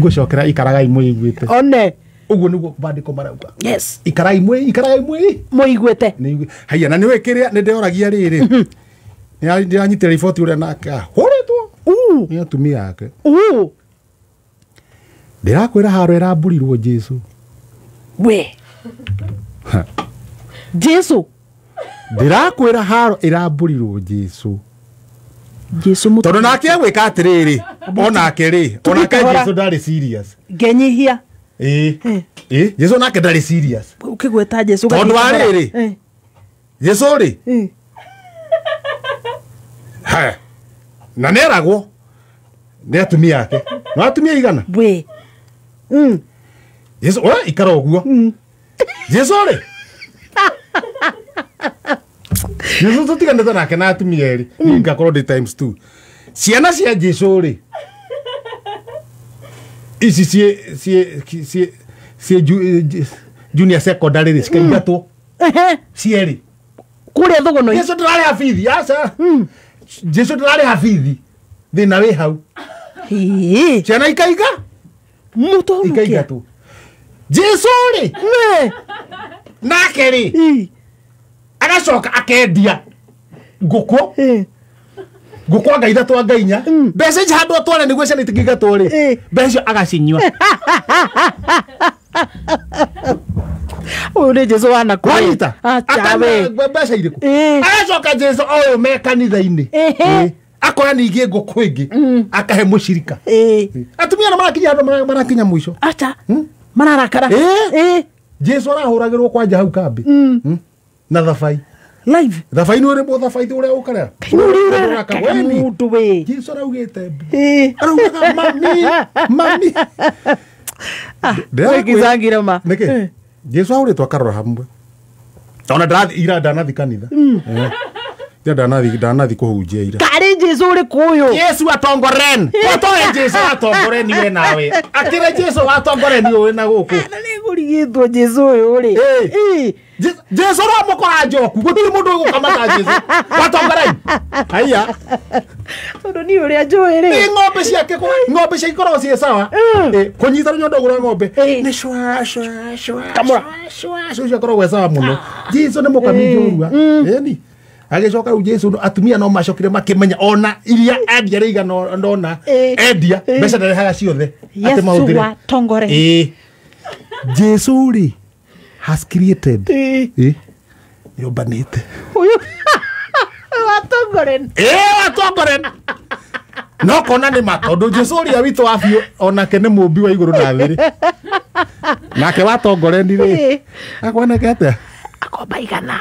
Ngũcokera ikaragai mwĩiguĩte. One. Ũguo nĩguo maandĩko marauga. Yes. Ikarai mwĩ, ikarai mwĩ. Mwĩiguĩte. Nĩ haiya na nĩũĩ kĩrĩa nĩ ndĩroragia rĩrĩ. Nĩ ndĩranyitire riboti ũrĩa nake ahũrĩtwo nĩ atumia ake. Ndĩrakwĩra haro ĩrambũrirwo Jesu. We. Jesu. Ndĩrakwĩra haro ĩrambũrirwo Jesu. Jesu mũtu. Tondũ nake agwĩka atĩrĩrĩ, onake rĩ, onake Jesu ndarĩ serious. Ngenyihia. Ĩĩ. Ĩĩ, Jesu nake ndarĩ serious. Ũkĩgweta Jesu Tondũ wa rĩrĩ. Jesu rĩ. Ha. Na nĩeragwo nĩ atumia ake. No atumia igana? We. Jesu, we ikara ũguo. Jesu rĩ. Jesu tũtiganĩte nake na atumia erĩ. Niĩ ngakorwo ndĩ times 2. Ciana cia Jesu rĩ. Ici ciĩ junior secondary rĩ cikaingatwo. Cierĩ. Kũrĩa thũgũnũ. Jesu ndĩrarĩha bithi, aca. Jesu ndĩrarĩha bithi. Thĩna wĩ hau. Ciana ikaiga? Mũtũrũkia. Ikaingatwo. Jesu rĩ. Nake rĩ. Agacoka akendia ngũkũ. Ngũkũ anga ithatũ anga inya. Mbeca ici handũ atware nĩguo ciana itingĩingatwo rĩ. Mbeca icio agacinyua. Ũyũ nĩ Jesu wanakũrĩ. Wanyita? Acha we. Mbeca irĩkũ? Agacoka Jesu ũyũ me kanitha-inĩ. Akoya ningĩ ngũkũ ĩngĩ. Akahe mũcirika. Atumia na marakinya handũ marakinya mũico. Acha. Mararakara. Jesu arahũragĩrwo kwanja hau kambĩ. Na thabai. Live. Thabai nĩ ũrĩ thabai ũrĩa ũkarĩa. Mũndũ we. Jesu araugĩte. Araugaga mami, mami. Wĩkicangire ma. Nĩkĩ? Jesu ahũrĩtwo akarora hamwe. Ona ndarathi ira ndanathi kanitha. Ira ndanathi kũhunjia ira. Karĩ Jesu ũrĩkũ ũyũ? Jesu atongoren. Watoe Jesu atongoren we nawe. Akĩre Jesu atongoren ũyũ na gũkũ. Na nĩngũrigĩtwo Jesu ũyũ rĩ. Jesu ũramũkora njoku. Gũtirĩ mũndũ ũgũkamata Jesu. Watongoren. Haiya. Tondũ niĩ ũrĩa njũĩ rĩ. Nĩ ng'ombe ciake ng'ombe ciake ikoragwo ciĩ sawa. Kũnyita rũnyondo rwa ng'ombe. Nĩ cwa cwa cwa. Kamũra. Cwa cwa ũcio akoragwo e sawa mũno. Jesu nĩ mũkami njorua. Ĩni. Agĩcoka rĩu Jesu atumia no macokire makĩmenya ona iria endia rĩ igana ndona endia mbeca ndarehaga ciothe atĩ mahũthĩre. Yesu watongoren. Jesu rĩ has created. Yũmbanĩte. Ũyũ watongoren. Watongoren. No kona nĩ ma tondũ Jesu ũrĩa witũ wa biũ onake nĩ mũmbi wa igũrũ na thĩ rĩ. Nake watongoren rĩ. Akoneka atĩa? Akomba igana.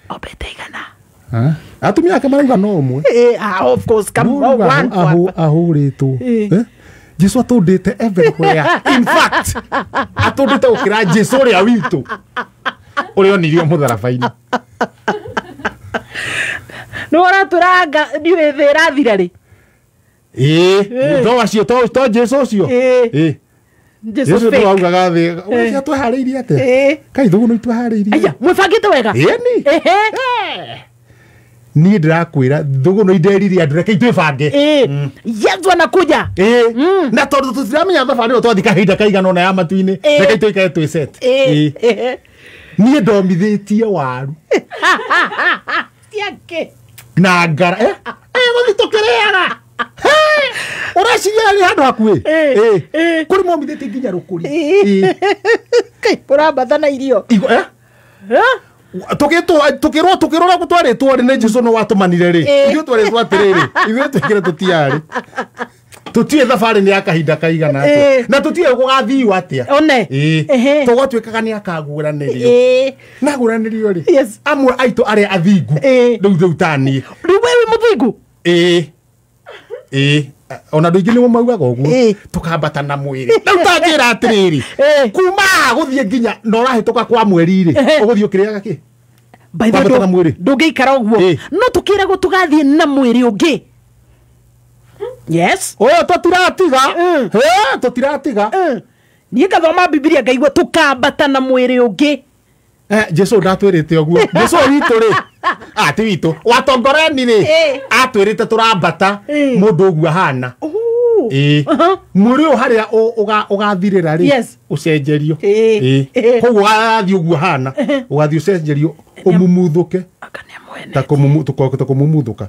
Ombete igana. Atumia ake marauga no ũmwe. Of course, come one. Ahũrĩtwo. Jesu atũndĩte everywhere. In fact, atũndĩte gũkĩra Jesu ũrĩa witũ. Ũrĩa onirio mũtharaba-inĩ. Nĩ ũratwĩra anga ndiũĩ thĩ ĩrathira rĩ. To acio to Jesu ũcio. Jesu nĩ augaga thĩ, ũrĩa tweharĩirie atĩa? Kai thũgũnũ itweharĩirie. Aya, mwĩbangĩte wega? Ĩni. Niĩ ndĩrakwĩra thũgũnũ inderire andũ reke twĩbange. Yesu anakuja. Na tondũ tũtiramenya thabarĩ ĩyo twathiĩ kahinda kaigana ũna ya matu-inĩ, reke tũikare twĩ set. Niĩ ndomithĩtie waru. Ciake. Na ngara. Gũthiĩ tũkĩrĩaga. Ũreciria nĩ handũ hakuhĩ? Kũrĩ momithĩtie nginya rũkũri. Kai ũrambatha na irio. Tũkĩrwo tũkĩrora twarĩtwo rĩ nĩ Jesu no watũmanire rĩ. Ithuĩ twarĩtwo atĩrĩrĩ, ithuĩ twĩkĩre tũtiarĩ. Tũtiũĩ thabarĩ nĩ ya kahinda kaigana atĩa. Na tũtiũĩ gũgathiio atĩa. One. Tũgwatuĩkaga nĩ akagũranĩrio. Na agũranĩrio rĩ. Amwe aitũ arĩa athingu. Rĩu ta niĩ. Rĩu we wĩ mũthingu? Ona andũ aingĩ nĩmo maugaga ũguo. Tũkambata na mwĩrĩ. Rĩu ta njĩra atĩrĩrĩ. Kuma haha gũthiĩ nginya na ũrahĩtũka kwa mweri rĩ. Ũgũthiĩ ũkĩrĩaga kĩ? By the way, ndũngĩikara ũguo. No tũkĩragwo tũgathiĩ na mwĩrĩ ũngĩ. Yes. Ũyũ tũtiratiga. Tũtiratiga. Niĩ ngathoma Bibilia ngaigua tũkambata na mwĩrĩ ũngĩ. Jesu ndatwĩrĩte ũguo. Jesu witũ rĩ. Ti witũ. Watongoreni rĩ. Atwĩrĩte tũrambata mũndũ ũguo ahana. Mwĩrĩ ũyũ harĩa ũgathirĩra rĩ ũcenjerio. Koguo ũgathiĩ ũguo hana ũgathiĩ ũcenjerio ũmumuthuke ta kũmumuthuka.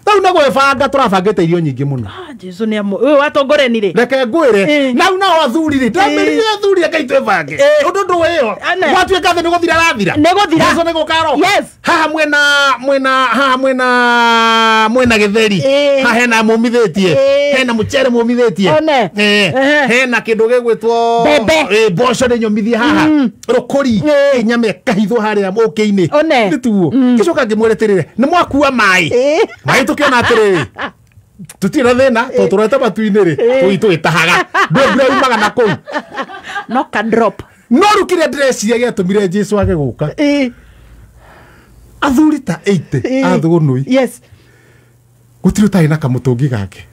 Rĩu nĩ gwĩbanga tũrabangĩte irio nyingĩ mũno. Jesu nĩ amwe ũyũ watongoreni rĩ reke ngwĩre nau nao athuri rĩ ndamĩrire athuri reke twĩbange ũndũ ndũ ĩyo gwatuĩka thĩ nĩ gũthira rathira nĩ gũthira Jesu nĩ gũka aroka. Haha mwena gĩtheri haha hena mũmithĩtie hena mũcere mũmithĩtie hena kĩndũ gĩgwĩtwo mbembe mboco nĩ nyũmithie haha rũkũri nyama ĩkahithwo harĩa ũkĩ-inĩ nĩ tuo ngĩcoka ngĩmwĩra atĩrĩrĩ nĩ mwakua maĩ maĩ tũkĩona atĩrĩrĩ tutirĩ na thĩna tondũ tũrorete matu-inĩ rĩ tũi tũgĩtahaga ndũĩ mbura yumaga na kũu no ka drop no rĩu kĩrĩa ndĩreciria gĩatũmire Jesu age gũka athuri ta 80 a Thũgũnũi gũtirĩ ũtarĩ na kamũtũngi gake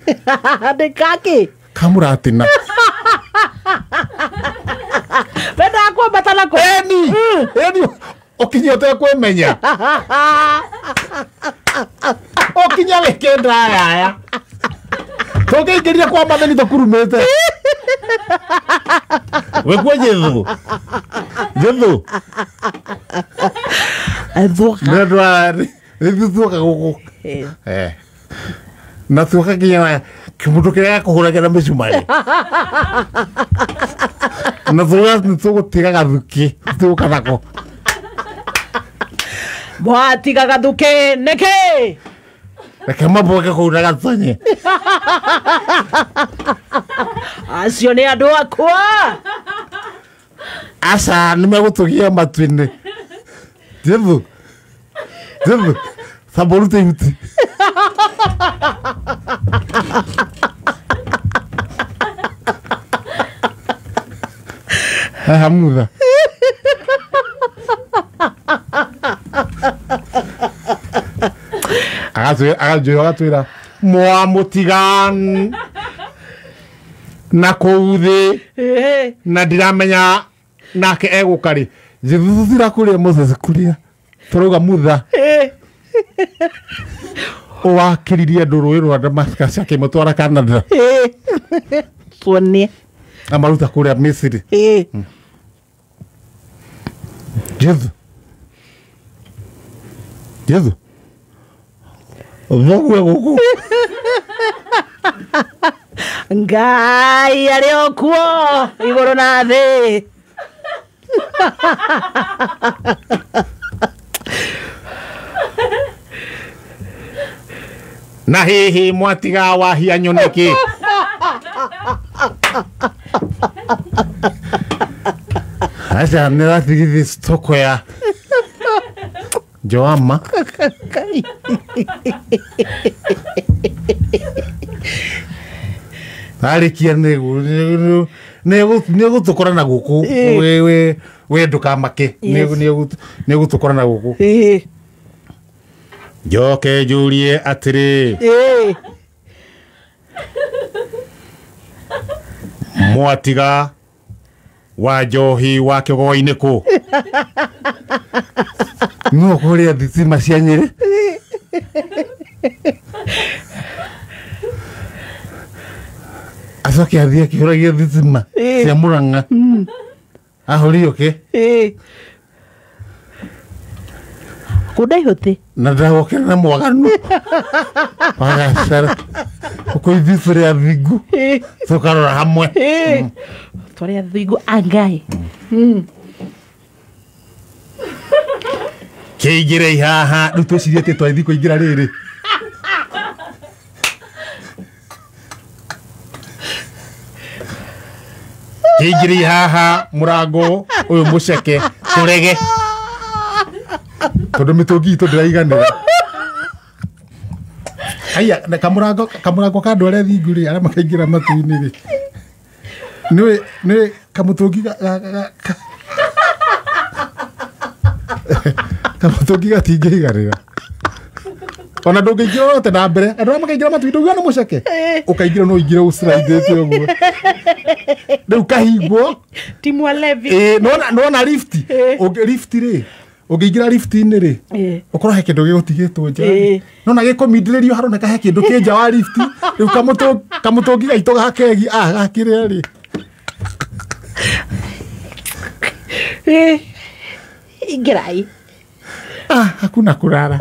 nĩ gakĩ kamũratina wendaga kwambata nako eni eni ũkinye ũtekwĩmenya ũkinya wĩkenda yaya tũngĩingĩrire kwa matheni tũkurumĩte wĩkuo Jethu Jethu nĩndwa gũkũ na tuoka nginya kĩmũndũ kĩrĩa gĩakũhũragĩra na mĩcumarĩ na tũgũtiga gathukĩ tũgũka nako mwatiga gathukĩ nĩkĩ reke maboke kũu na gatonye acio nĩ andũ akwa aca nĩ megũtũgia matu-inĩ Jethu Jethu tamba ũrute ihuti haha mutha agatwĩra mwamũtiga na kũu thĩ na ndiramenya nake egũka rĩ Jethu tũtira kũrĩa Moses kũrĩa tũrauga mutha wakĩririe andũ rũĩ rwa Damascus akĩmũtwara Canada tuonie amaruta kũrĩa Misiri Jethu Jethu thoguo gũkũ Ngai arĩ o kuo igũrũ na thĩ na hihi mwatiga wahia nyoneki aca nĩratigithie stoko ya Joama arĩkia nĩgũtũkora na gũkũ we ndũkamake nĩgũtũkora na gũkũ njoke njũrie atĩrĩ mwatiga wa njohi wa kĩgogo-inĩ kũ no kũrĩa thitima cia Nyĩrĩ acoke athiĩ akĩhũragia thitima cia Mũrang'a ahũrio kĩ kunda ihuti na ndagokera na mwaganu wagacara ũkũithuĩ tũrĩ athingu tũkarora hamwe tũrĩ athingu a Ngai kĩingĩrei haha rĩu twĩcirie atĩ twathiĩ kũingĩra rĩrĩ kĩingĩrei haha mũrango ũyũ mũceke tũrege tondũ mĩtũngi itũ ndĩraiganĩra aya kamũrango ka andũ arĩa thingu rĩ arĩa makaingĩra matu-inĩ rĩ nĩũĩ kamũtũngi kamũtũngi gatingĩiganĩra ona ndũngĩingĩra ũrote na mbere andũ arĩa makaingĩra matu-inĩ ndũngiuga nĩ mũceke ũkaingĩra no ũingĩre ũciraithĩte ũguo rĩu kahingwo Timwa Levi nona lift lift rĩ Ũngĩingĩra lift-inĩ rĩ, ũkorwo he kĩndũ gĩgũtigĩtwo nja. No na gĩkũmindĩrĩrio haroneka he kĩndũ kĩ nja wa lift. Rĩu kamũtũngi gaitũ ga kegi gakĩrĩa rĩ. Ingĩrai. Hakuna kurara.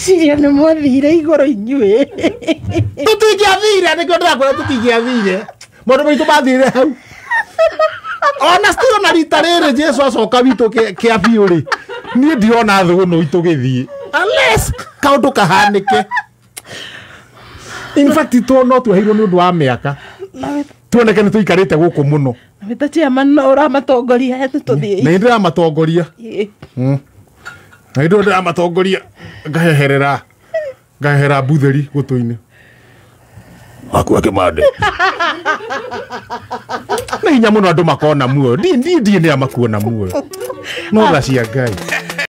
Ciria nĩ mwathire igũrũ inyuĩ. Tũtingĩathire, nĩkĩo ndĩrakwĩra tũtingĩathire. Maũndũ maitũ mathire hau. Ona still ona rita rĩrĩ Jesu acoka witũ kĩa biũ rĩ, niĩ ndirona thũgũnũ itũ gĩthiĩ. Unless kaũndũ kahanĩke. In fact, no tweheirwo nĩ ũndũ wa mĩaka. Tuoneke nĩ tũikarĩte gũkũ mũno. Nawe ta chairman no ũramatongoria tũthiĩ. Na ndĩramatongoria. Na ndĩramatongoria ngaheherera mbutheri gũtũ-inĩ. Wakua kĩmande. Nĩ hinya mũno andũ makona muoyo. Ndiĩ nĩ a makuona muoyo. No tha cia Ngai.